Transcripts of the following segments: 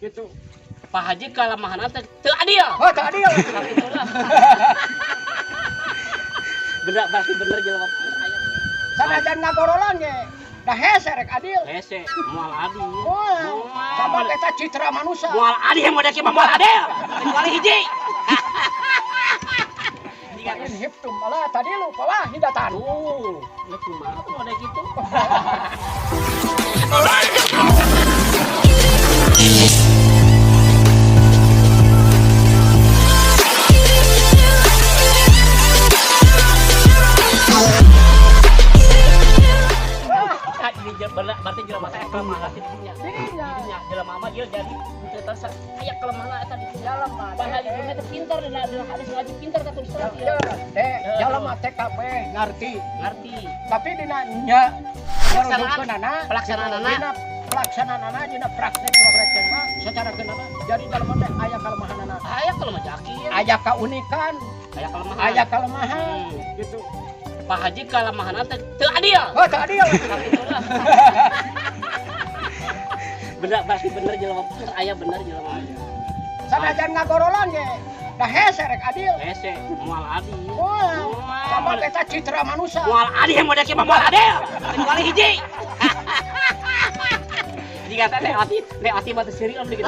Gitu. Pak Haji kalemahan teh teu adil. Oh, teu adil. Bener berarti bener jelema aya. Sanajan ngagorolan ge da hese rek adil. Hese moal adil. Moal. Sabab eta citra manusia. Moal adil model kieu mah moal adil. Kecuali hiji. Jika in hiftum ala tadilu fawahidatan. Oh, ya kumaha tuh model kitu. Berarti jelema teh kelemahan di dinya. Dinya jelema mah ieu jadi teu terasa aya kelemahan eta di dinya. Jelema Bahaya jelema teh pintar dina hadis ngaji pintar ka tulisan ieu. Teh jelema teh kabeh ngarti. Ngarti. Tapi dina nya Pelaksanaan. Pelaksanaanana. Dina pelaksanaanana dina praktek praktekna secara keunana jadi jelema teh aya kelemahanana. Aya kelemahan yakin. Aya kaunikan, Aya kelemahan. aya kelemahan gitu. Pak Haji kalemahan teh teu adil. Oh, teu adil. Bener berarti bener jelema aya bener jelema. Sanajan ngagorolan ge da hese rek adil. Hese moal adil. Moal. Sabab eta citra manusia. Moal adil model kieu mah moal adil. Kecuali hiji. Jika teh lewati mah teu seuri om gitu.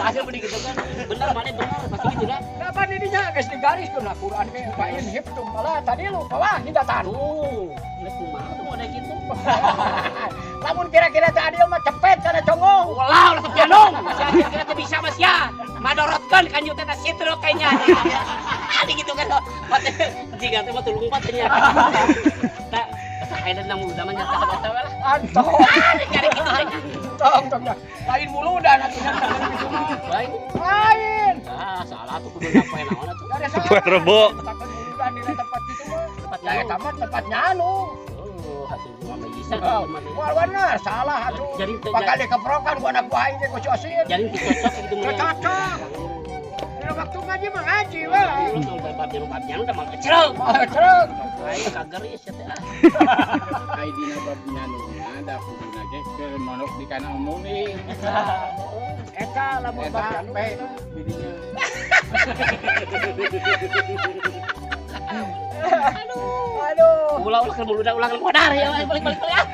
Hasil beli gitu kan. Bener mana bener pasti gitu kan. Kenapa didinya geus digariskeun na Quran ge fa in hiftum ala tadilu fawahidatan. Tuh, geus kumaha tuh model kitu. Lamun kira-kira teu adil mah cepet kana congong. Ulah ulah tepianung. Sia kira-kira teu bisa mah sia. Madorotkeun kanyu teh sitruk kayaknya. Adi gitu kan. Mate jika teh mah tulung pat nya. Tah, ayeuna na muludan mah nyata eta we lah. Antong. Cari kitu teh. Tong tong dah. Lain muludan atuh nya kitu mah. Lain. Lain. Ah, salah tuh kudu ngapain naon atuh. Poe Rebo. Muludan dina tempat kitu mah. Ya eta mah tempat nyanu. Oh, hatuh mah bisa. Moal bener, salah atuh. Jadi bakal dikeprokan ku anak buah aing ge ku si Osin. Jadi teu cocok gitu mah. Teu cocok. Dina waktu ngaji mah ngaji we. Bab udah mah ceruk. Mah ceruk. Aing kageris ya teh ah. Ai dina bab nyanu ada kuduna ge keur monok di kana muni. Eta lamun bab nyanu didinya. Aduh. Aduh. Ulah ulah keur muludan ulah keur modar ya balik balik balik ah.